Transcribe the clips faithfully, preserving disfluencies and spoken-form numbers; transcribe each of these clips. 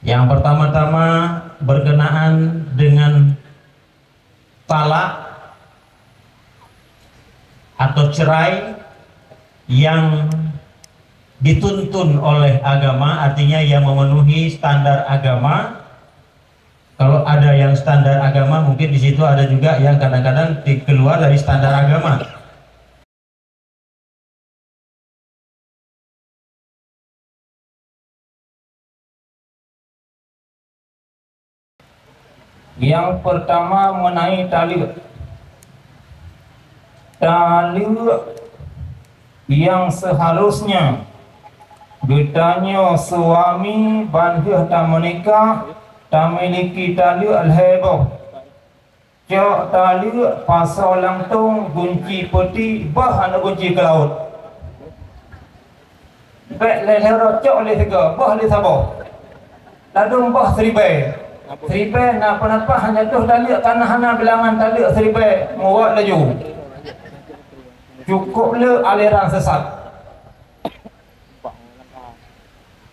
Yang pertama-tama berkenaan dengan talak atau cerai yang dituntun oleh agama, artinya yang memenuhi standar agama. Kalau ada yang standar agama, mungkin di situ ada juga yang kadang-kadang di-, keluar dari standar agama. Yang pertama mengenai taleuek. Taleuek yang seharusnya geutanyoe suami ban lheueh tameunikah tamiliki taleuek lhée boh. Cok taleuek pasoe langsong gunci peuti, bah aneuk gunci keu laôt. Bék lé lheueh cok lé sigoe, bah lé saboh. Ladôm bah siribée. Siribée na peunapah hana jatuh taleuek, kana hana bilangan taleuek siribée, muwat laju. Cukup le aliran sesat.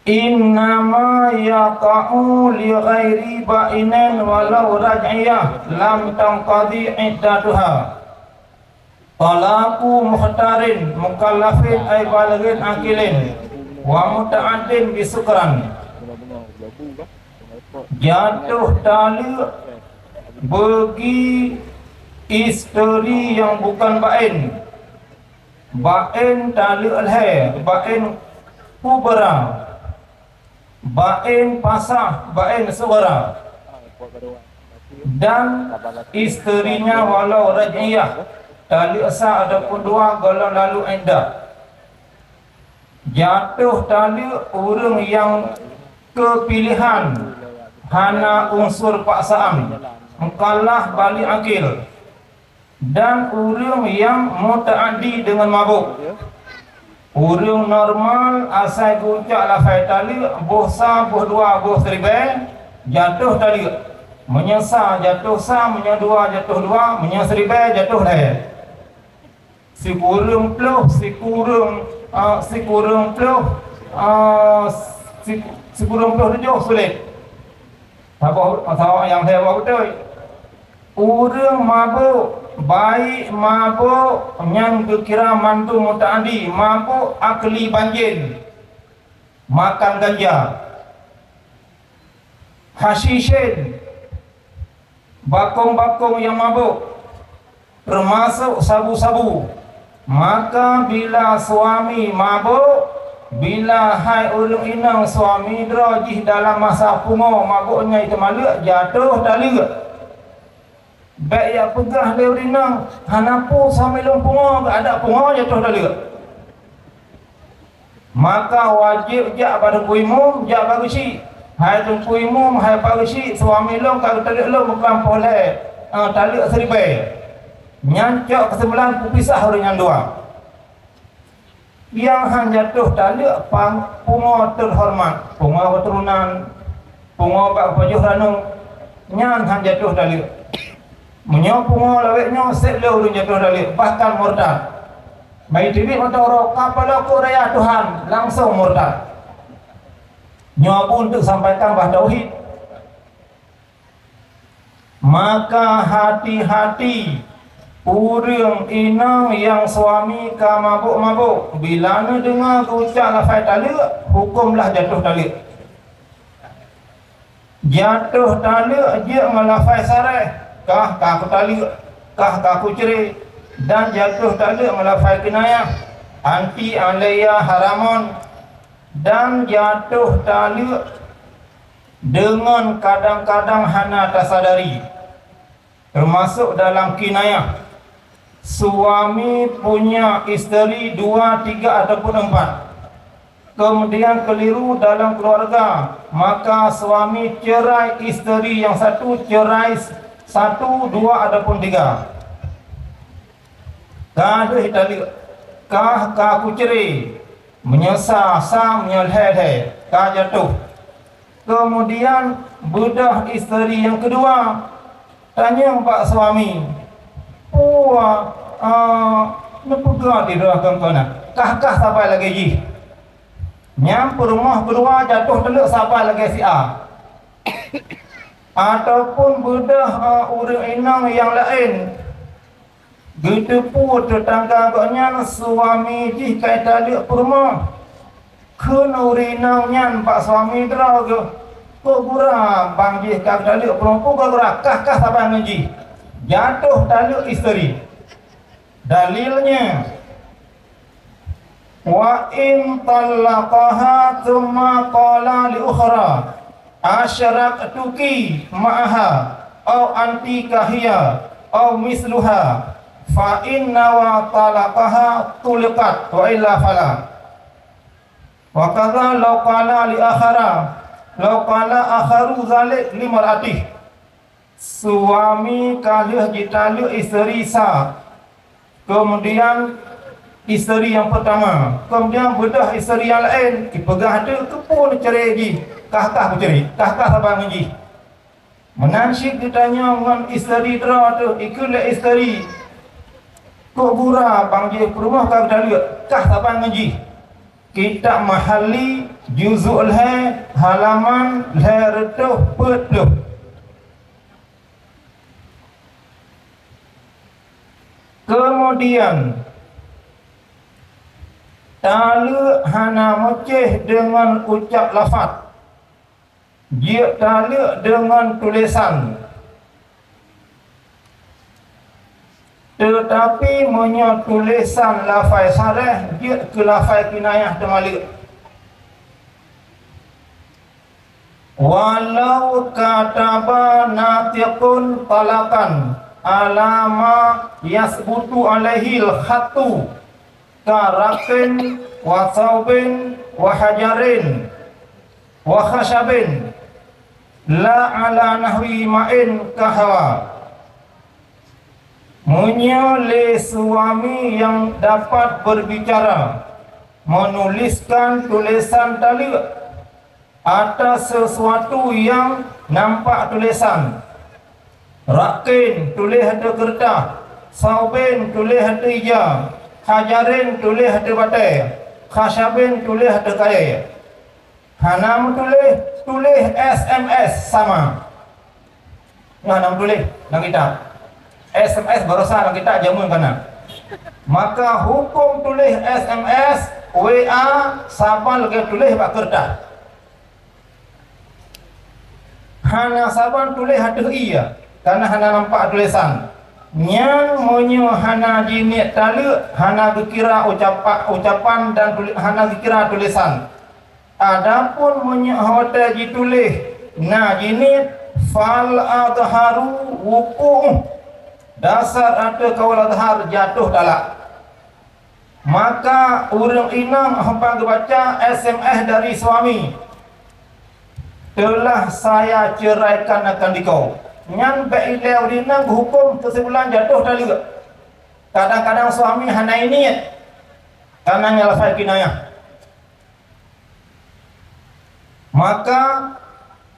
Innama yaqa'u li ghairi ba'inin walau raj'iyah lam tanqadi iddatuha. Talaqu mukhtarin mukallafin ay balighin aqilin wa muta'addin bi sukran. Jatuh taleuek bagi isteri yang bukan ba'in. Ba'in taleuek lhée, ba'in kubra, ba'in fasah, ba'in sughra. Dan isterinya walau raj'iyah, taleuek sa ataupun dua gohlom lalu iddah. Jatuh taleuek ureuëng nyang keupilihan hana unsur paksaan, mukallaf baligh aqil. Dan ureuëng nyang mutaaddi deungon mabök. Ureuëng normal asai geucok lafai taleuek, boh sa, boh dua, boh siribée, jatuh taleuek. Meunyoe sa, jatuh sa, meunyoe dua, jatuh dua, meunyoe siribée, jatuh lhée. Sikureueng ploh, sikureueng, ah, sikureueng ploh, ah, si-, sikureueng ploh tujoh sulet. Saboh, saboh nyang lhée boh beutôi. Ureuëng mabök, baik mabök nyang geukira mandum mutaaddi, mabök akli banjén, makan ganja, hasyisyen, bakong-bakong nyang mabök, teumasok sabu-sabu. Maka bila suami mabök, bila hai ureuëng inong suami droe jih dalam masa pungoe mabök nyan teumaleuek, jatuh taleuek. Bék jak peugah lé ureuëng inong, "Hana peue suami lôn pungoe, geuadak pungoe jatuh taleuek." Maka wajéb jak bak teungku imum, jak bak geuchik. "Hai teungku imum, hai bak geuchik, suami lôn ka geutaleuek lôn meukeulampôh lhée, eh, taleuek siribée." Nyan cok keusimpulan peupisah ureuëng nyan dua. Nyang han jatuh taleuek pang-, pungoe teuhoreumat, pungoe keuturonan, pungoe bak pajoh ranub, nyan han jatuh taleuek. Meunyoe pungoe lawét nyoe, seb lé ureuëng jatuh taleuek, bahkan murtad. Bayi teubiet mata uroe, ka paloe keu raya Tuhan, langsong murtad. Nyoe pun teuk sampaikan bah tauhid. Maka hati-hati ureuëng inong nyang suami ka mabök-mabök, bila neudeungoe geucok lafai taleuek, huköm lah jatuh taleuek. Jatuh taleuek jeuet ngon lafai sareh, "Kah ka kutaleuek, kah ka kucre," dan jatuh taleuek ngon lafai kinayah, "Anti alayya haramun," dan jatuh taleuek deungon kadang-kadang hana tasadari, teumasok dalam kinayah, suami punya isteri dua, tiga ataupun empat, kemudian keliru dalam keluarga, maka suami cerai isteri yang satu, cerai satu, dua ataupun tiga. Ka deuh taleuek, kah ka kucre, meunyoe sa, sa, meunyoe lhée, lhée, ka jatuh. Kemudian beudôh isteri yang kedua, tanyong bak suami, "Peue, ah, neupeugah di droe keu kona, kah-kah sabai lagée jih?" Nyang peurumoh keudua jatuh taleuek saban lagée si A. Ataupun beudôh, eh, ureuëng inong nyang laén, geuteupeue teutangga gobnyan suami jih ka taleuek peurumoh. Kheun ureuëng inong nyan bak suami droe geuh, "Kok gura bang jih ka taleuek peurumoh, peue gura kah-kah saban ngon jih?" Jatoh taleuek isteri. Dalilnya, "Wa in talaqaha tsumma qala li ukhra, asyaraktuki ma'aha, au anti kahiya, au misluha, fa inna wa talaqaha tuliqat, wa illa fala." Wa kadza law qala li akhara, law qala akharu dzalik li mar'atih. Suami ka lheueh jitaleuek isteri sa, kemudian isteri nyang pertama, kemudian beudôh isteri nyang laén, ipeugah teuh keupeue neucre jih, kah-kah beucre, kah-kah saban ngon jih. Meunan cit geutanyoe ngon isteri droe teuh, ikheun lé isteri, "Kok gura bang jih peurumoh ka geutaleuek, kah saban ngon jih?" Kitab Mahalli, juzuk lhée, halaman lhée reutôh peuet ploh. Keumudian, taleuek hana meucéh deungon ucab lafaz, jeuet taleuek deungon tulésan. Teutapi meunyoe tulésan lafai saréh jeuet keu lafai kinayah teumaleuek. Walau kataba natiqun talaqan ala ma yasbutu alaihil khatu ka raqin wa saubin wa hajarin wa khasyabin la ala nahwi ma'in kahawa. Meunyoe lé suami nyang dapat berbicara menuliskan tulésan taleuek atas sesuatu nyang nampak tulésan, rakin tuléh ateueh keureutah, sauben tuléh ateueh ija, hajarin tuléh ateueh batée, khasyabin tuléh ateueh kayée. Hana meutuléh, tuléh S M S sama. Nyoe hana meutuléh lam kitab. S M S barosa lam kitab jameun ka na. Maka huköm tuléh S M S, W A saban lagée tuléh bak keureutah. Hana saban tuléh ateueh ié, kana hana nampak tulésan. Nyang meunyoe hana jiniet taleuek, hana geukira ucapa-, ucapan dan tuli-, hana geukira tulésan. Adapun meunyoe watée jituléh na jiniet, fal adharu wuqu'uh, dasar ateueh kaul adhar jatoh talak. Maka ureuëng inong haba geubaca S M S dari suami, "Telah saya ceraikan akan dikau." Nyan bék ilée ureuëng inong geuhuköm keusimpulan jatoh taleuek. Kadang-kadang suami hana jiniet, kana nyan lafai kinayah. Maka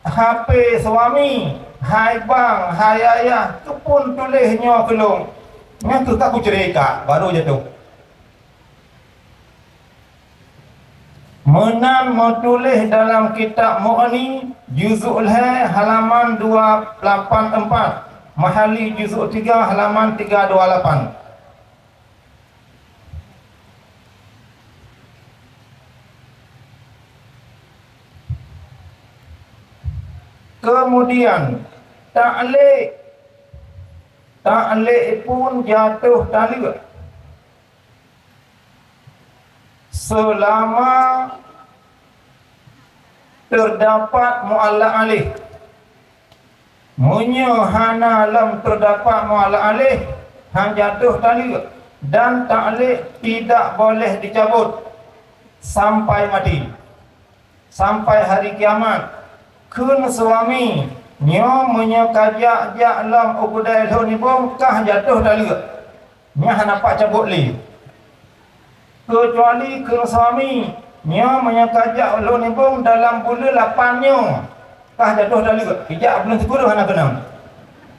hapé suami, "Hai bang, hai ayah, keupeue tuléh nyoe keu lôn? Nyan keuh ka kucre ka, baru jatoh." Meunan meutuléh dalam kitab Mughni, juzuk lhée, halaman dua lapan empat, Mahalli juzuk tiga, halaman tiga dua lapan. Kemudian, taklek, taklek pun jatoh taleuek. Selama teudapat muallaq aléh. Meunyoe hana lom teudapat muallaq aléh, han jatoh taleuek, dan taklek tidak boleh dicabut sampai mati, sampai hari kiamat. Kheun suami, "Nyoe meunyoe ka jak-jak lom u keudai lhok nibong, kah jatoh taleuek." Nyan hana pat cabot lé. Keucuali kheun suami, "Nyoe meunyoe ka jak lhok nibong dalam buleuen lapan nyoe, kah jatoh taleuek, ijak buleuen sikureueng hana keunong."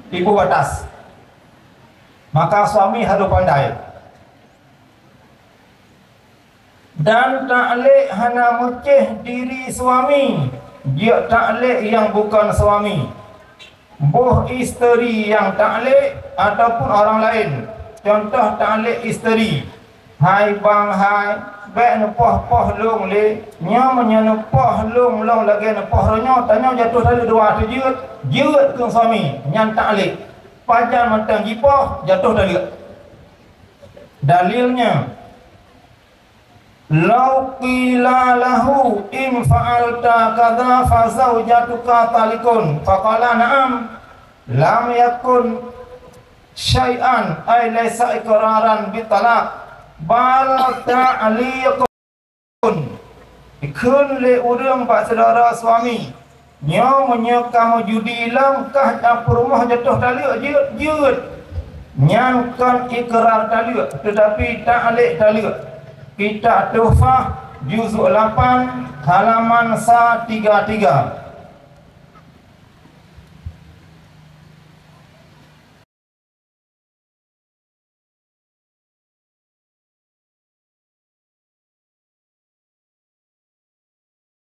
Iboh batas. Maka suami harôh pandai. Dan taklek hana meucéh diri suami jeuet taklek nyang bukon suami. Boh isteri nyang taklek ataupun orang laén. Contoh taklek isteri. "Hai bang hai, bèk neupoh-poh lôn lé. Nyoe meunyoe neupoh lôn, lôn lagèe neupoh roh nyoe, tanyoe jatuh taleuek dua teuh jeuet, jeuet keu suami." Nyan taklek. Pajan mantong jipoh, jatuh taleuek. Dalilnya, "Lau qila lahu in fa'alta kadza fa zaujatuka talikun, faqala na'am, lam yakun syai'an, ay laisa iqraran bi talaq, bal ta'liqun." Dikheun lé ureueng bak syedara suami, "Nyoe meunyoe kamoe judi lom, kah peurumoh jatuh taleuek jeuet-jeuet." Nyan kon ikrar taleuek, teutapi taklek taleuek. Kitab Tuhfah, juzuk lapan, halaman sa tiga tiga.